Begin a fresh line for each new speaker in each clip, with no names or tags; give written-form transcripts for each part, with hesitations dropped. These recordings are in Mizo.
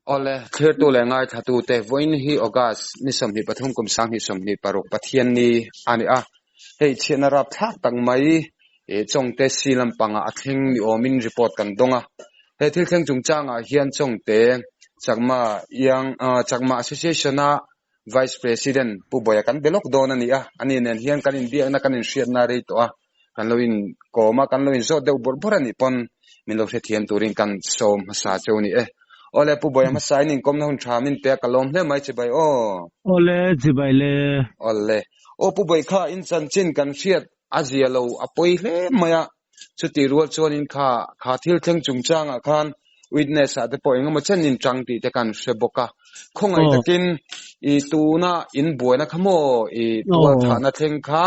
Awle, thlirtu leh ngaithlatute, vawiin hi August ni 23 kum 2026 Pathianni a ni a. Hei chhiatna rapthlak tak mai Chawngte si lampangah a thleng ni awmin report kan dawng a. He thil thleng chungchangah hian Chawngte Chakma Young Chakma Association-a Vice President Pu Bawia kan be lawk dawn a ni a. Ani nen hian kan inbiakna kan inhriatna rei tawh a. Kan lo inkawm a, kan lo inzawt deuh bawrh bawrh a nih pawn min lo hrethiam turin kan sawm hmasa cheu a ni e. Awle Pu Bawia hmasa in inkawmna hun tha min pe a, ka lawm hle mai chibai aw.
Awle chibai le.
Awle. Aw Pu Bawia kha in chanchin kan hriat a zia lo a pawi hle mai a, chutih rual chuanin kha kha thil thleng chungchangah khan witness ah te pawh engemaw chen in tang tih te kan hre bawk a. Khawngaih takin i tuna in buaina kha maw i tualthahna thleng kha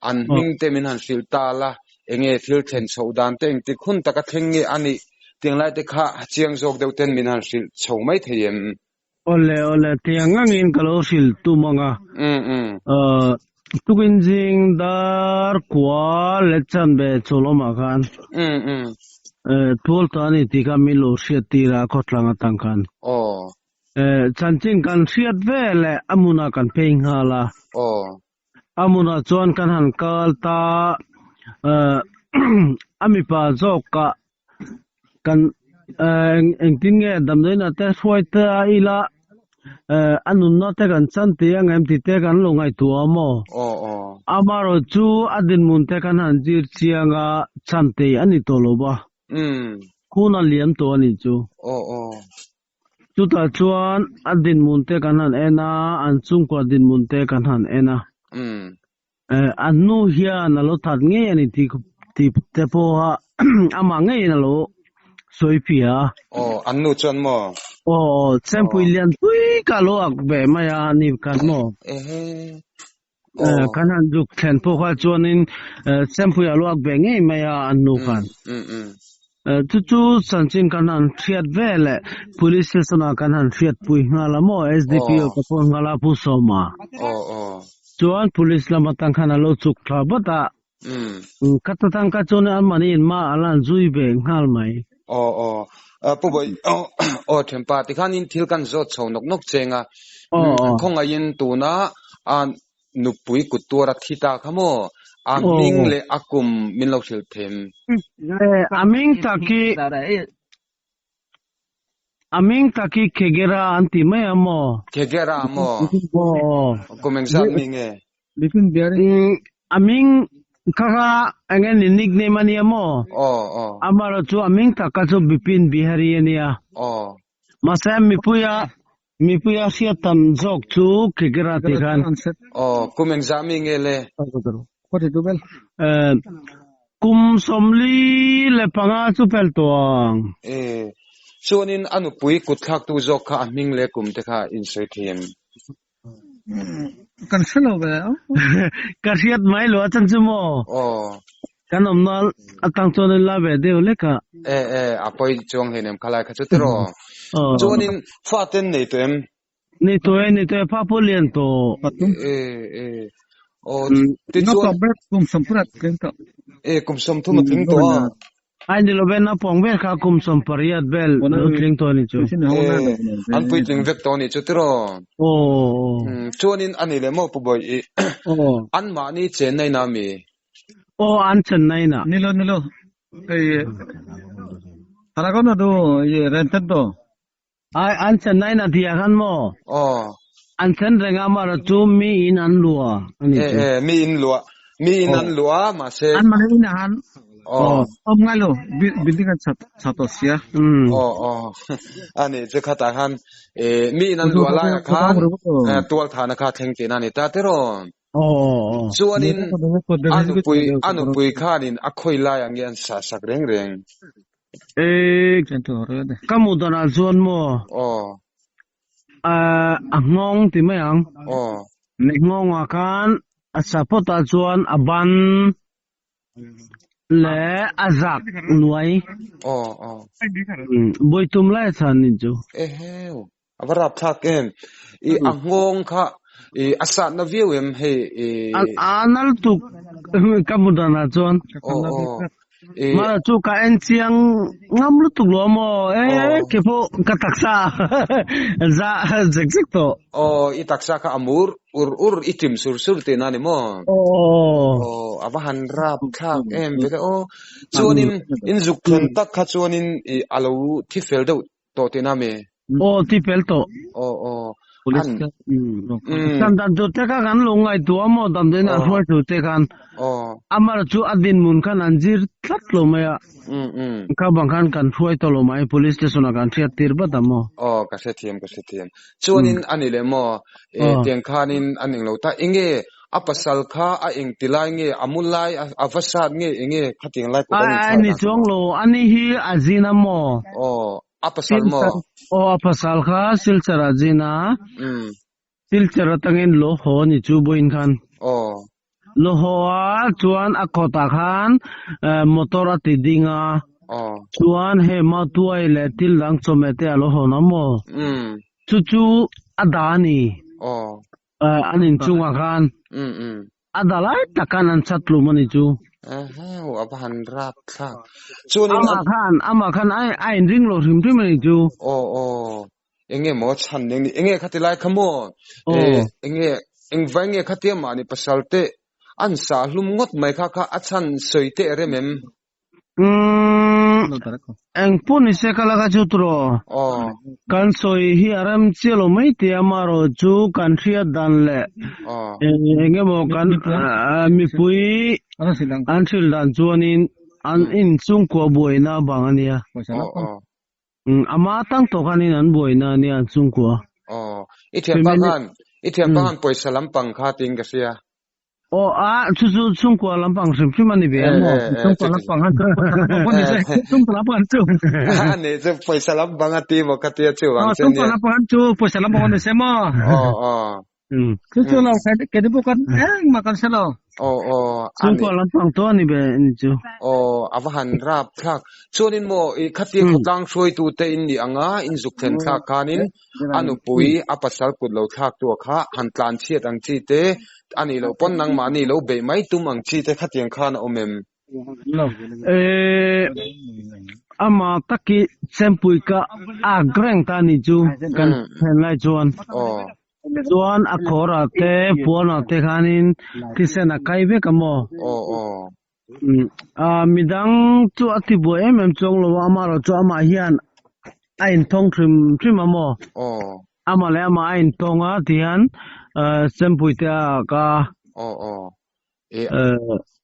an hming te min han hrilh ta la, enge thil thlen chhoh dan te engtik hun taka thleng nge a nih tiang lai te kha chiang zawk deuh ten min han hrilh chho mai thei em?
Awle awle tiang angin ka lo hrilh tum ang a. Tukin zing dar kua let chan ve chawlawmah khan tual ta a ni tih kha min lo hriat tir a khawtlang atang khan. Chanchin kan hriat ve leh a hmunah kan phei nghal a. A hmunah chuan kan han kal ta a mipa zawkah kan engtin nge damdawiinah te hruai ta ila a nunna te kan chan tih ang em tih te kan lo ngaihtuah a maw? Amaherawh chu a dinhmun te kan han zir chiang a chan tih a ni tawh lo va, hun a liam tawh a nih chu. Chutah chuan a dinhmun te kan han en a, an chhungkua dinhmun te kan han en a. An hnu hian a lo that ngei a ni tih tih te pawha amah ngeiin a lo sawi phiah a.
Aw, an nu chuan maw?
Aw, aw, Chempui lian pui ka lo ak ve mai a ni khan maw?
Ehe.
Kan han zuk thlen pawh kha chuanin Chempui a lo ak ve ngei mai a an nu khan. Chu chu chanchin kan han hriat ve leh Police Station ah kan han hriat pui nghal a maw SDPO ka phone nghal a Pu Sawma. Chuan Police lam atang khan a lo chuk thla vat a. Khat atang kha chuan an mahni in mah a lan zui ve nghal mai.
Aw aw. Pu Bawi aw thianpa tikhanin thil kan zawt chho nawk nawk cheng a. Khawngaihin tuna a Nupui kut tuar a thi ta kha maw? A hming leh a kum min lo hrilh them.
A hming tak hi A hming tak hi Khegera an ti mai a maw?
Khegera maw? Kum engzat mi nge?
A hming kha kha eng nge ni nickname a nia maw? Amaherawhchu a hming tak kha chu Bipin Bihari a nia. Mahse mipuia Mipui a hriat tam zawk chu Khekera tih khan.
Aw, kum engzah mi nge le?
Kum 45 chu fel tawh ang.
E, chuanin a nupui kutthlaktu zawk kha a hming leh kum te kha in sawi thei em?
Kan hre lo ve. Ka hriat mai lo a chan chu maw?
Aw.
Kan awmna atang chuan in la ve deuh lek a.
E e, a pawi chuang hleinem khalai kha chu tiraw. Chuanin fa ten nei tawh em?
Nei tawh e, nei tawh e, fa pawh lian tawh.
E e, aw tichuan.
Kum 30 tling tawh.
E, kum 30 a tling tawh a.
Ai ni lo ve, naupang ber kha kum 18 vel lo tling tawh a ni chu.
E, an puitling vek tawh a ni chu tiraw.
Aw.
Chuanin a ni leh maw Pu Bawihi? Anmahni chenna ina mi?
Aw an Chennai na.
Nilo nilo ei Paragon do ye rented do.
Ai an Chennai na tia khan maw?
Aw.
An chen reng a mara chu mi in an lua ani
chu. E mi in lua mi in an lua mahse.
An mah in han.
Aw.
Om ngai lo building an sat sat sia.
Aw aw ani chu khatah khan e mi in an lua lai ah khan tual thahna kha thleng tihna ani ta tiraw. Chuanin a nupui a nupui khanin a khawi lai ang nge an sah sak reng reng.
E ka mu danah chuan maw a nghawng ti mai ang. Ni nghawngah khan a sa phawtah chuan a ban leh a zak nuai. Bawitum lai a chhan ni chu.
Eheu. A va rapthlak em? I a nghawng kha i a satna viau em hei i.
A nal tuk ka hmu danah chuan.
Aw aw. I
Mara chu ka en chiang ngam lutuk lo maw e ke pawh ka taksa za zek zek tawh.
Aw i taksa kha a mur ur ur i ṭim sur sur tihna a ni maw? Aw a va han rap thlak em ve le aw. Chuanin in zuk thlen tak kha chuanin i a lo thi fel deuh tawh tihna a mi?
Aw ti fel tawh.
Aw aw an umm.
Chan dan tur te kha kan lo ngaihtuah a maw damdawiin an hruai tur te khan amah chu a dinhmun khan an zir tlat lo mai a. Kha bang khan kan hruai tawh lo mai police station ah kan hriat tir vat a maw.
Aw ka hrethiam ka hrethiam. Chuanin a ni leh maw tiang khanin an englo ta enge a pasal kha a engti lai nge a mu lai a va sat nge enge khatiang lai kut an inthlak
dan. Ni chuang lo ani hi a zin a maw.
Aw A pasal maw?
Aw a pasal kha Silchar ah zin a. Silchar atangin lo haw ni chu vawiin khan.
Aw.
Lo haw a chuan a kawtah khan motor a ti ding a.
Aw.
Chuan hei mautuai leh thil dang chawhmeh te a lo hawn a maw? Chu chu a dah a ni.
Aw.
An inchungah khan. A da lai tak khan an chat tlum a ni chu.
Eheu, a va han rap thlak. Chuanin
Amah khan, amah khan a a inring lo hrim hrim a ni chu.
Aw aw, enge maw chhan eng ni, enge khati lai kha maw?
Aw.
Enge, engvai nge khatia mahni pasal te an sah hlum ngawt mai kha kha a chhan sawi teh rem em?
Umm, eng pawh ni se ka laka chu turaw. Kan sawi hi a rem chiah lo mai tih amaherawh chu kan hriat dan leh eng emaw kan mipui an hrilh dan chuanin an inchhungkua buaina vang a nia. Ama tang tawh khanin an buaina a nia an chhungkua.
I thianpa khan, i thianpa khan pawisa lampang kha tiin ka hria.
Aw a, chu chu chhungkua lampang hrim hrim a ni ve a maw?
Chhungkua lampang an chu, chhungkua lampang an chu.
A ni chu pawisa lampang a ti maw ka tia chu vang che nia.
Chhungkua lampang an chu pawisa lampang an ni se maw?
Aw aw.
Chu chu lo ke ni pawh kan engmah kan hre lo.
Aw aw.
Chhungkua lampang tawh a ni ve a ni chu.
Aw a va han rap thlak. Chuanin maw i khatia khawtlang hruaitute in nih anga in zuk thlen thlak khanin A nupui, a pasal kut lo thlak tu a kha han tlan chhiat ang chi te, a nih loh pawn nangmahni lo beih mai tum ang chi te khatiang khan a awm em?
Eh, ama taki chempui ka ak reng ta ni chu kan then lai chuan. Chuan a khawr ah te, puan ah te khanin thisen a kai vek a maw? Midang chu a ti buai em em chuang lo a, amaherawh chu amah hian a inthawng hrim hrim a maw? Amah leh amah a inthawng a ti hian Chempui te a ak a.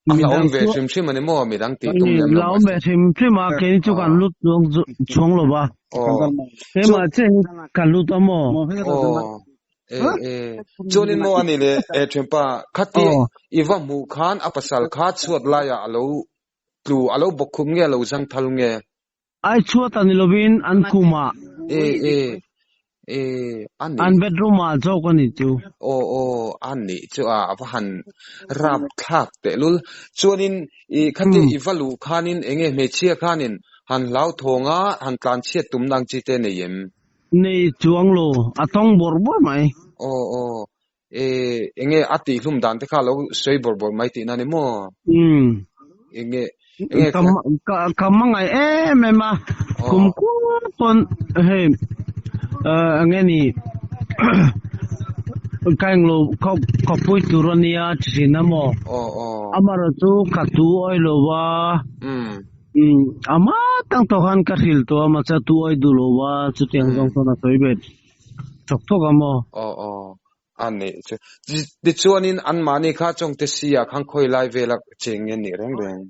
A hlauhawm ve hrim hrim a ni maw? Midang tih tum lem lo mahse.
Hlauhawm ve hrim hrim a, keini chu kan lut chuang lo va. Keimah chiah hi kan lut a maw?
E e chuanin maw ani le e thianpa khati i va hmuh khan a pasal kha chhuat laiah a lo tlu a lo bawk khum nge a lo zang thal nge?
Ai chhuat a ni lovin an khumah.
E e e ani.
An bedroom ah zawk a ni chu.
Aw aw a nih chu a a va han rap thlak tehlul. Chuanin i khati i va luh khanin enge hmeichhia khanin han hlauthawng a han tlanchhiat tumna ang chi te nei em?
Nei chuang lo, a tawng bawrh bawrh mai.
Aw aw, e enge a tihhlum dan te kha lo sawi bawrh bawrh mai tihna ni maw?
Umm.
Enge enge
Ka ka ka hmangaih em em a, kum kual pawn hei enge ni ka englo khawpui tur a nia ti thin a maw?
Aw aw.
Amaherawh chu ka tu awih lo va.
Umm.
Ama tang tawh khan ka hrilh tawh a mahse tu awih duh lo va chutiang zawng chuan a sawi ve thawk thawk a maw?
Aw aw a nih chu. Tichuanin anmahni kha Chawngte Sia khan khawi lai vela cheng nge nih reng reng?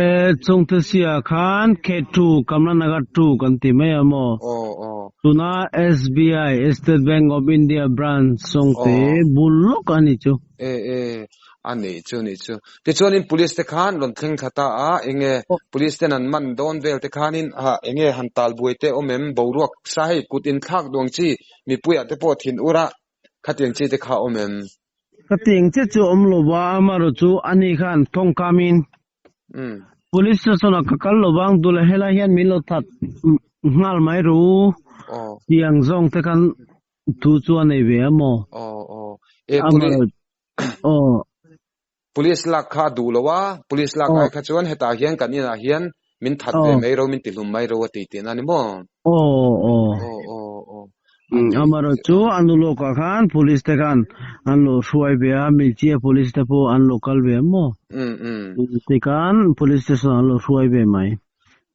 E Chawngte Sia khan K2 Kamla Nagar 2 kan ti mai a maw?
Aw aw.
Tuna SBI, State Bank of India branch Chawngte bul lawk a ni chu.
E e A nih chu nih chu. Tichuanin police te khan rawn thleng thla ta a, enge police ten an man dawn vel te khanin ah enge han tal buai te awm em, boruak sa hei kut in thlak duang chi mipuiah te pawh thin ur a, khatiang chi te kha awm em?
Khatiang che chu awm lo va, amaherawh chu ani khan thawngkamin police station ah ka kal lo vang, dula helai hian min lo that nghal mai ru tiang zawng te khan thu chu a nei ve a maw?
Aw aw, e police
Aw.
Police lak kha a duh lo a, police lak ai kha chuan hetah hian kan inah hian min that ve mai ro, min tihlum mai ro a ti tihna a ni maw?
Aw aw.
Aw aw aw.
Amaherawh chu a nu lawkah khan police te khan an lo hruai ve a, hmeichhia police te pawh an lo kal ve a maw?
Um um.
Tikhan police station an lo hruai ve mai.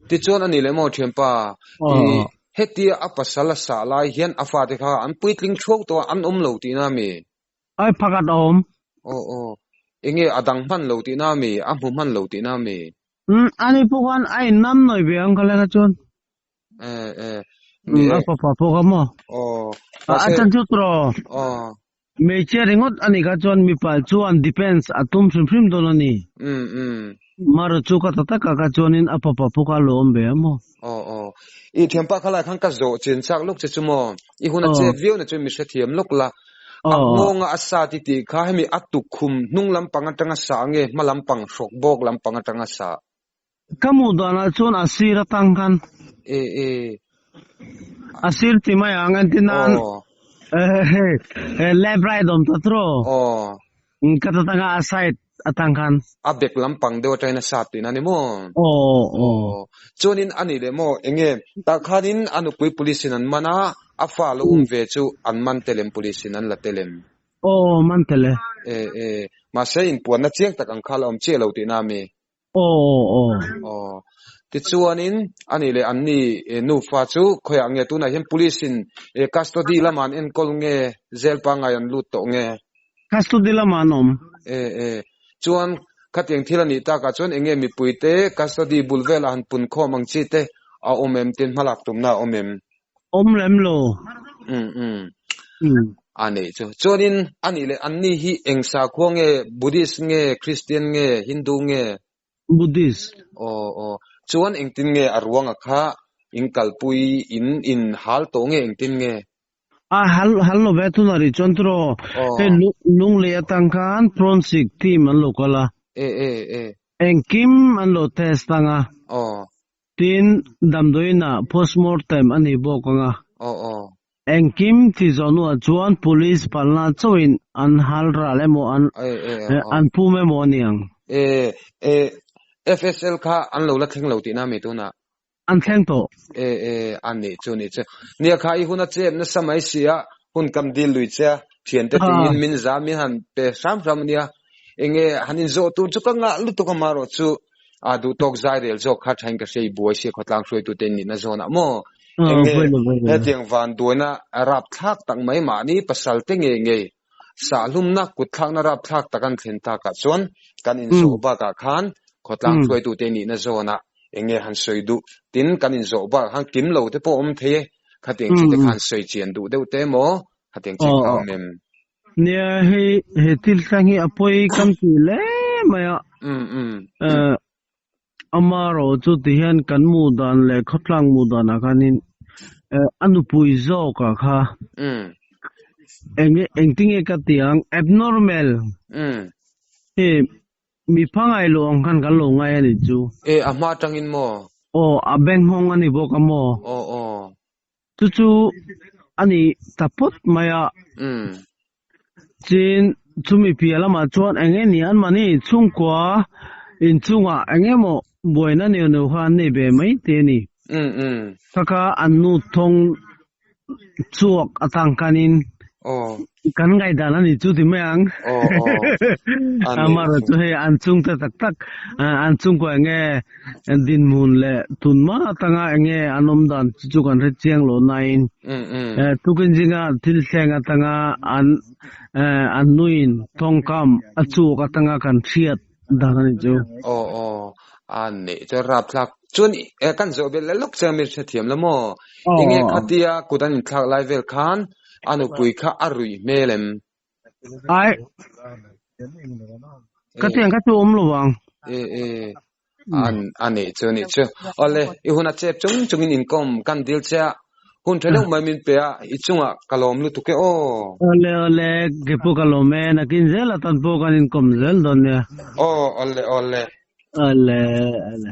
Tichuan a ni leh maw thianpa, i hetia a pasal a sah lai hian a fate kha an puitling thuau tawh a, an awm lo tihna a mi?
Ai phakhat a awm.
Aw aw. Enge a dang hman lo tihna a mi? A hmu hman lo tihna a mi?
Umm ani pawh khan a in nam nawi ve ang ka lek a chuan.
Eh eh.
Umm a fapa pawh kha maw?
Aw.
A chan chu tawh.
Aw.
Hmeichhia ringawt a nih kha chuan mipa chuan defense a tum hrim hrim dawn a ni.
Umm umm.
Mara chu ka ta taka kha chuanin a fapa pawh kha a lo awm ve a maw?
Aw aw. I thianpa kha lai khan ka zawh chin chak lawk che chu maw? I hun a chet viau na chuan mi hrethiam lawk la. A nghawnga a sa ti tih kha hemi a tukkhum hnung lampang atanga sa nge hma lampang hrawk bawk lampang atanga sa?
Ka hmuh danah chuan a sir atang khan.
E e.
A sir ti mai ang entir nan left right awm ta tawh.
Aw.
Ka ta tanga a side atang khan.
A bek lampang deuh atangin a sat tihna ni maw?
Aw aw.
Chuanin a nih leh maw enge tah khanin a nupui police in an man a, a fa lo awm ve chu an man tel em police in an la tel em?
Aw man tel e.
E e. Mahse inpuanna chiang tak ang kha la awm chiah lo tihna a mi?
Aw aw.
Aw. Tichuanin a nih leh anni nufa chu khawiah nge tunah hian police in custody lamah an enkawl nge jail pangngai an lut tawh nge?
Custody lamah an awm.
E e. Chuan khatiang thil a nih takah chuan enge mipuite custody bul velah han pun khawm ang chi te a awm em tin hmalak tumna a awm em?
Awm lem lo.
Um um. A nih chu. Chuanin a nih leh anni hi eng sakhua nge Buddhist nge Christian nge Hindu nge?
Buddhist.
Aw aw. Chuan engtin nge a ruanga kha in kalpui in in hal tawh nge engtin nge?
A hal hal lo ve tunah rih chuan tiraw hei lunglei atang khan forensic team an lo kal a.
E e e.
Engkim an lo test ang a.
Aw.
Tin, damdawiinah postmortem a ni bawk ang a.
Aw aw.
Engkim ti zawh hnuah chuan police palna chauhin an hal ral emaw an an pum emaw a ni ang.
E e FSL kha an lo la thleng lo tihna mi tunah?
An thleng tawh.
E e a nih chu nih chu. Nia kha i hun a chep nasa mai si a, hun kam dil lui che a, thiante tiin min za min han pe hram hram a nia. Enge han inzawh tur chu ka ngah lutuk a marawh chu a duh tawk zai rel zawk kha thain ka hrei buai sia khawtlang hruaitute in nihna zawnah maw enge hetiang van duaina rapthlak tak mai mahni pasal te ngei ngei sahlumna kutthlakna rapthlak tak an thlen takah chuan kan inzawh bakah khan khawtlang hruaitute nihna zawnah enge han sawi duh tin kan inzawh bakah khan kim lo te pawh awm thei e khatiang chi te khan sawi chian duh deuh te maw khatiang chi kha awm em?
Nia hei he thil thleng hi a pawi kan ti hle mai a.
Um um.
Eh ama erawh chu ti hian kan mu dan leh khawtlang mu danah khanin eh a nupui zawkah kha
Um.
eng engtinge ka ti ang abnormal
Um.
hi mi pangai lo ang khan kan lo ngai a ni chu.
Eh a hma atangin maw?
Aw a benghawng a ni bawk a maw?
Aw aw.
Chu chu a ni ta phawt mai a. Chin, chumi piah lamah chuan eng nge ni an mahni chhungkua inchungah eng emaw buaina neuh neuh kha an nei ve mai te a ni. Kha kha an nu thawng chhuak atang khanin kan ngaihdan a ni chu ti mai ang. Amaherawh chu hei an chhungte tak tak an chhungkua eng nge Dinhmun leh tunhma atanga enge an awm dan chu chu kan hre chiang lo nain tukin zinga thil thleng atanga an an nuin tawngkam a chuk atanga kan hriat dan a ni chu.
Aw aw a neih chuan rapthlak chuan kan zawh belh leh lawk che a mi hrethiam la maw? Enge khatia kut an inthlak lai vel khan a nupui kha a ruih hmel em?
Ai ka tiang kha chu awm lo vang.
E e an ani chu ni chu ole i hun a chep chung chungin inkawm kan dil che a hun tha deuh mai min pe a i chungah ka lawm lutuk e aw.
Ole ole ke pawh ka lawm e nakin zel atan pawh kan inkawm zel dawn nia.
Aw ole ole.
Ole ole.